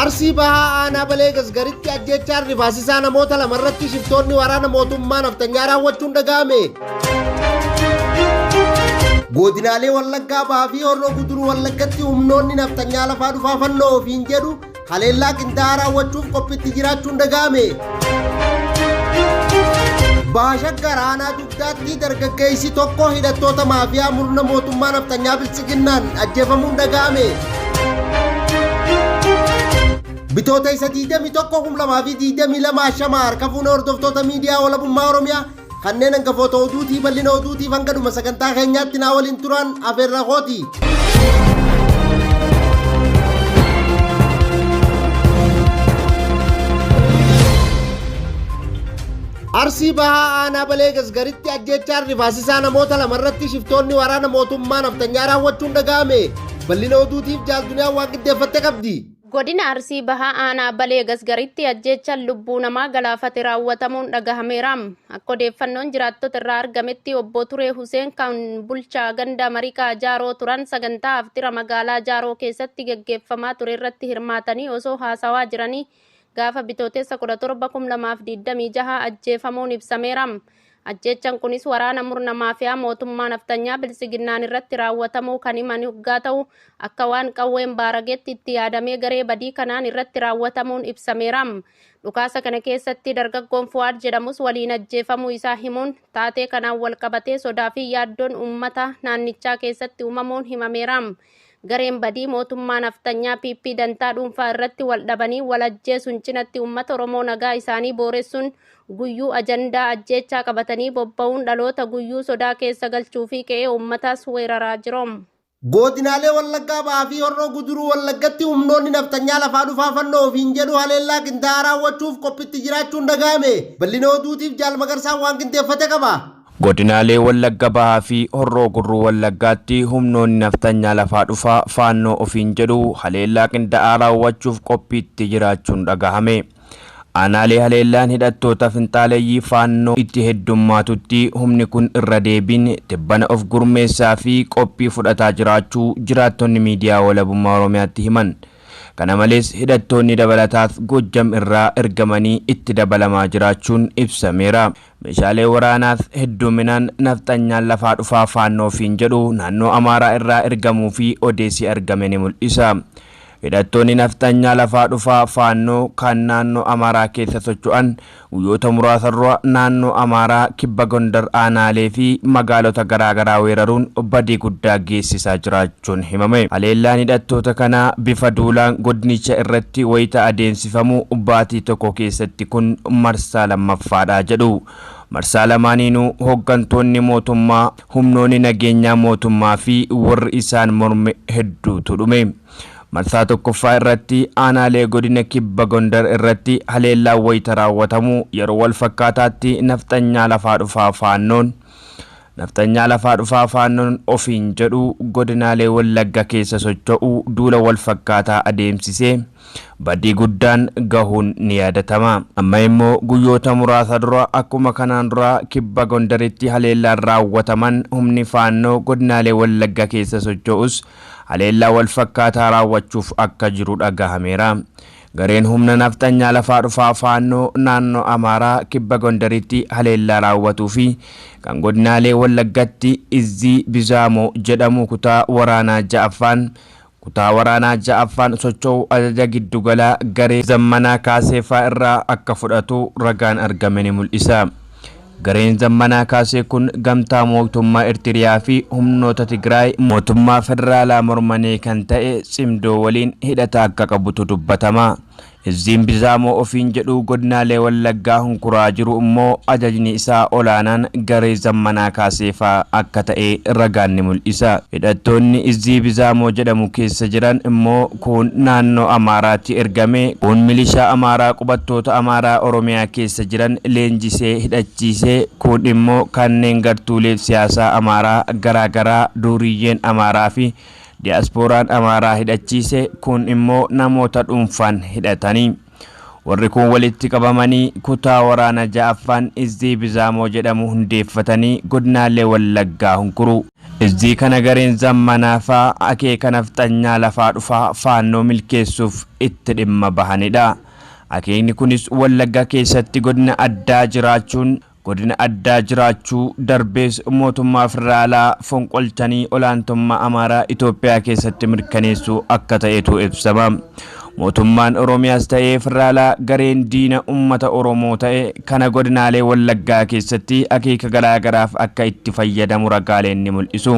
Arsii Bahaa Aanaa Balee Gasgaritti ajjeechaan rifaasisaa namoota lamarratti shiftoonni waraana mootummaa naftanyaa raawwachuun dhaga'ame. Godinaalee Wallaggaa Bahaa fi Horroo Guduruu Wallaggatti humnoonni naftanyaa lafaa dhufaa fannoo ofiin jedhu haleellaa qindaa'aa raawwachuuf qophiitti jiraachuun dhaga'ame. Baha Shaggar Aanaa Dugdaatti dargaggeessi tokko hidhattoota maafiyaa murna mootummaa naftanyaa Biltsiginnaan ajjeefamuun dhaga'ame. Bitoota isa 21 2022 Ashamaa harka fuune hordoftoota miidiyaa walabummaa Oromiyaa kanneen hangafoota oduutii bal'ina oduutiif hanga dhuma sagantaa keenyaatti naa waliin turan afeerra kooti. Arsii Bahaa Aanaa Balee Gasgaritti ajjeechaan rifaasisaa namoota lamarratti shiftoonni waraana mootummaa naftanyaa raawwachuun dhaga'ame. Bal'ina oduutiif Jaal Duniyaan waan qindeeffatte qabdi. Godina Arsii Bahaa Aanaa Balee Gasgaritti ajjeechaan lubbuu namaa galaafate raawwatamuun dhagahameera. Akka odeeffannoon jiraattota irraa argametti Obbo Turee Huseen kan bulchaa ganda Mariqaa Jaaroo turan sagantaa aftira magaalaa Jaaroo keessatti geggeeffamaa ture irratti hirmaatanii osoo haasawaa jiranii gaafa Bitootessa 17, 2026 ajjeefamuun ibsameera. Ajjeechaan kunis waraana murna maafiyaa mootummaa naftanyaa Biltsiginnaan irratti raawwatamuu kan himan hoggaa ta'u, akka waan qawween baaragetti itti yaadamee garee badii kanaan irratti raawwatamuun ibsameera. Dhukaasa kana keessatti dargaggoon Fuwaad jedhamus waliin ajjeefamuu isaa himuun, taatee kanaan wal qabatee sodaa fi yaaddoon uummata naannichaa keessatti uumamuun himameera. Gareen badii mootummaa naftanyaa PP dantaa dhuunfaa irratti wal dhabanii wal ajjeesuun cinatti uummata Oromoo nagaa isaanii booressuun guyyuu ajandaa ajjeechaa qabatanii bobba'uun dhaloota guyyuu sodaa keessa galchuu fi qe'ee uummataas weeraraa jiru. Godinaalee Wallaggaa Bahaa fi Horroo Guduruu Wallaggatti humnoonni naftanyaa lafaa dhufaa fannoo ofiin jedhu haleellaa qindaa'aa raawwachuuf qophitti jiraachuun dhaga'ame. Bal'ina oduutiif Jaal Magarsaan waan qindeeffate qaba. Godinaalee Wallagga Bahaa fi Horroo Guduruu Wallaggaatti humnoonni naftanyaa lafaa dhufaa Faannoo ofiin jedhu haleellaa qindaa'aa raawwachuuf qophiitti jiraachuun dhagahame. Aanaalee haleellaan hidhattoota finxaaleyyii Faannoo itti heddummaatutti humni kun irra deebiin tibbana of gurmeessaa fi qophii fudhataa jiraachuu jiraattonni miidiyaa Walabummaa Oromiyaatti himan. Kana malees hidhattoonni dabalataas Goojjam irraa ergamanii itti dabalamaa jiraachuun ibsameera. Meeshaalee waraanaas hedduminaan nafxanyaan lafaa dhufaa Faannoo ofiin jedhu naannoo Amaaraa irraa ergamuu fi odeessi argame ni mul'isa. Hidhattoonni nafxanyaa lafaa dhufaa Faannoo kan naannoo Amaaraa keessa socho'an guyyoota muraasa dura naannoo Amaaraa kibba Gondar aanaalee fi magaalota garaa garaa weeraruun badii guddaa geessisaa jiraachuun himame. Haleellaan hidhattoota kanaa bifa duulaan godinicha irratti wayita adeemsifamu baatii tokko keessatti kun marsaa lammaffaadha jedhu. Marsaa lamaaniinuu hooggantoonni mootummaa, humnoonni nageenyaa mootummaa fi warri isaan morme hedduutu dhume. Marsaa tokkoffaa irratti aanaalee godina kibba Gondar irratti haleellaan wayita raawwatamu yeroo wal fakkaataatti nafxanyaa lafaa dhufaa Faannoon Nafxanyaa lafaa dhufaa Faannoon ofiin jedhu godinaalee Wallagga keessa socho'u duula wal fakkaataa adeemsisee badii guddaan gahuun ni yaadatama. Amma immoo guyyoota muraasa dura akkuma kanaan dura kibba Gondaritti haleellaan raawwataman humni Faannoo godinaalee Wallagga keessa socho'us haleellaa wal fakkaataa raawwachuuf akka jiru dhagahameera. Gareen humna nafxanyaa lafaa dhufaa Faannoo naannoo Amaaraa kibba Gondaritti haleellaa raawwatuu fi kan godinaalee Wallaggatti Izzii Bizaamoo jedhamu kutaa waraanaa 6ffaan kutaa waraanaa 6ffaan socho'u ajaja giddugalaa garee Zammanaa Kaaseefaa irraa akka fudhatu ragaan argame ni mul'isa. Gareen Zammanaa Kaasee kun gamtaa mootummaa Ertiriyaa fi humnoota Tigraay mootummaa federaalaa mormanii kan ta'e Tsimdoo waliin hidhata akka qabutu dubbatama. Izziin Bizaamoo ofiin jedhu godinaalee Wallaggaa hunkuraa jiru immoo ajajni isaa olaanaan garee Zammanaa Kaaseefaa akka ta'e ragaan ni mul'isa. Hidhattoonni Izzii Bizaamoo jedhamu keessa jiran immoo kuun naannoo Amaaraatti ergame, kuun milishaa Amaaraa qubattoota Amaaraa Oromiyaa keessa jiran leenjisee hidhachiise, kuun immoo kanneen gartuulee siyaasaa Amaaraa garaa garaa duuriyyeen Amaaraa fi diyaaspooraan Amaaraa hidhachiise, kuun immoo namoota dhuunfaan hidhatani. Warri kun walitti qabamanii kutaa waraana 6ffaan Izzii Bizaamoo jedhamu hundeeffatanii godinaalee Wallaggaa hunkuru. Izzii kana gareen Zammanaa faa akeeka nafxanyaa lafaa dhufaa Faannoo milkeessuuf itti dhimma bahanidha. Akeekni kunis Wallagga keessatti godina addaa jiraachuun godina addaa jiraachuu darbees mootummaa federaalaa fonqolchanii olaantummaa Amaaraa Itoophiyaa keessatti mirkaneessuu akka ta'etu ibsama. Mootummaan Oromiyaas ta'ee federaalaa gareen diina ummata Oromoo ta'e kana godinaalee Wallaggaa keessatti akeeka garaa garaaf akka itti fayyadamu ragaaleen ni mul'isu.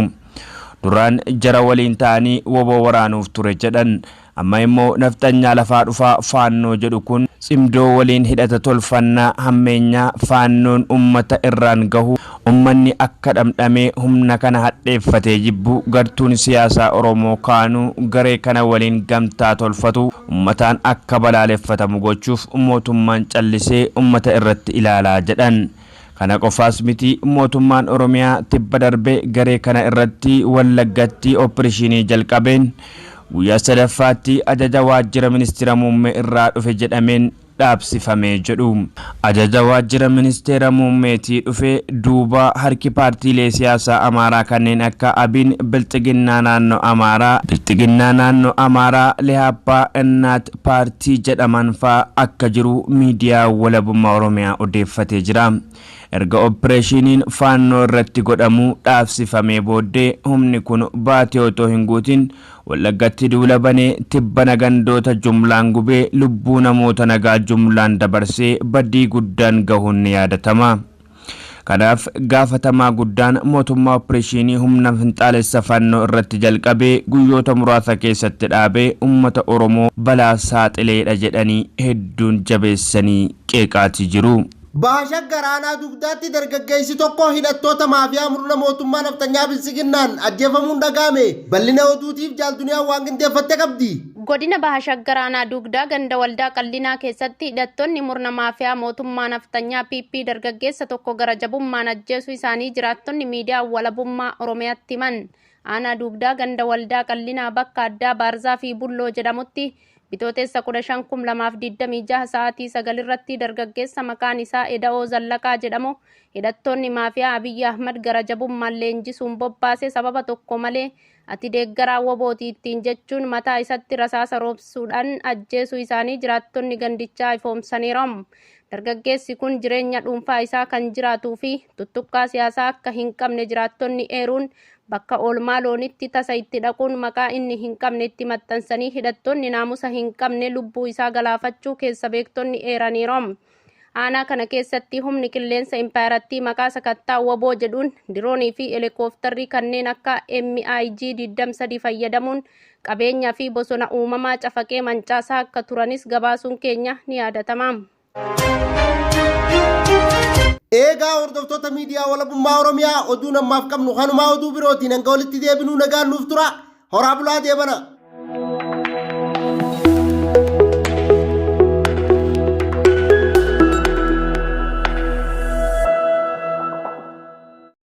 Duraan jara waliin ta'anii wbo waraanuuf ture jedhan. Amma immoo nafxanyaa lafaa dhufaa Faannoo jedhu kun Tsimdoo waliin hidhata tolfannaa hammeenyaa Faannoon ummata irraan gahu ummanni akka dhamdhamee humna kana hadheeffatee jibbu gartuun siyaasaa Oromoo kaanuu garee kana waliin gamtaa tolfatu ummataan akka balaaleffatamu gochuuf mootummaan callisee ummata irratti ilaalaa jedhan. Kana qofaas miti mootummaan Oromiyaa tibba darbe garee kana irratti Wallaggatti oppireshiinii jalqabeen Guyyaa sadaffaatti ajaja waajjira ministira muummee irraa dhufe jedhameen dhaabsifame jedhu. Ajaja waajjira ministeera muummeetii dhufe duuba harki paartiilee siyaasaa Amaaraa kanneen akka Abin, Bilxiginnaa Naannoo Amaaraa, Bilxiginnaa Naannoo Amaaraa, Lihaappaa, Innaat Paartii jedhaman faa akka jiru miidiyaa Walabummaa Oromiyaa odeeffatee jira. Erga oppireeshiiniin Faannoo irratti godhamu dhaabsifamee booddee humni kun baatii otoo hin guutin Wallaggatti duula banee tibbana gandoota jumlaan gubee lubbuu namoota nagaa jumlaan dabarsee badii guddaan gahuun ni yaadatama. Kanaaf gaafatamaa guddaan mootummaa oppireeshiinii humna finxaalessa Fannoo irratti jalqabee guyyoota muraasa keessatti dhaabee uummata Oromoo balaa saaxileedha jedhanii hedduun jabeessanii qeeqaatii jiru. Baha Shaggar aanaa Dugdaatti dargaggeessi tokko hidhattoota maafiyaa murna mootummaa nafxanyaa Biltsiginnaan ajjeefamuun dhaga'ame. Bal'ina oduutiif Jaal Duniyaan waan qindeeffatte qabdi. Godina Baha Shaggar aanaa Dugdaa ganda Waldaa Qallinaa keessatti hidhattoonni murna maafiyaa mootummaa nafxanyaa PP dargaggeessa tokko gara jabummaan ajjeesuu isaanii jiraattonni miidiyaa Walabummaa Oromiyaatti himan. Aanaa Dugdaa ganda Waldaa Qallinaa bakka addaa Baarzaa fi Bulloo jedhamutti Bitootessa 15,2026 sa'aatii 9:00 irratti dargaggeessa maqaan isaa Eda'oo Zallaqaa jedhamu hidhattoonni maafiyaa Abiy Ahmad gara jabummaan leenjisuun bobbaase sababa tokko malee ati deeggaraa WBOti ittiin jechuun mataa isatti rasaasa roobsuudhaan ajjeesuu isaanii jiraattonni gandichaa ifoomsaniiru. Dargaggeessi kun jireenya dhuunfaa isaa kan jiraatuu fi tuttuqqaa siyaasaa akka hin qabne jiraattonni eeruun Bakka oolmaa loonitti tasa itti dhaquun maqaa inni hin qabne itti maxxansanii hidhattoonni naamusa hin qabne lubbuu isaa galaafachuu keessa beektonni eeraniiru. Aanaa kana keessatti humni qilleensa impaayerattii maqaa sakattaa wbo jedhuun diroonii fi elekooftarrii kanneen akka MIG 23 fayyadamuun qabeenya fi bosona uumamaa cafaqee mancaasaa akka turanis gabaasuun keenya ni yaadatama. Eegaa hordoftoota miidiyaa walabummaa Oromiyaa oduun ammaaf qabnu kanumaa oduu birootiin hanga walitti deebinuu nagaan nuuf tura. Horaa bulaa deebana.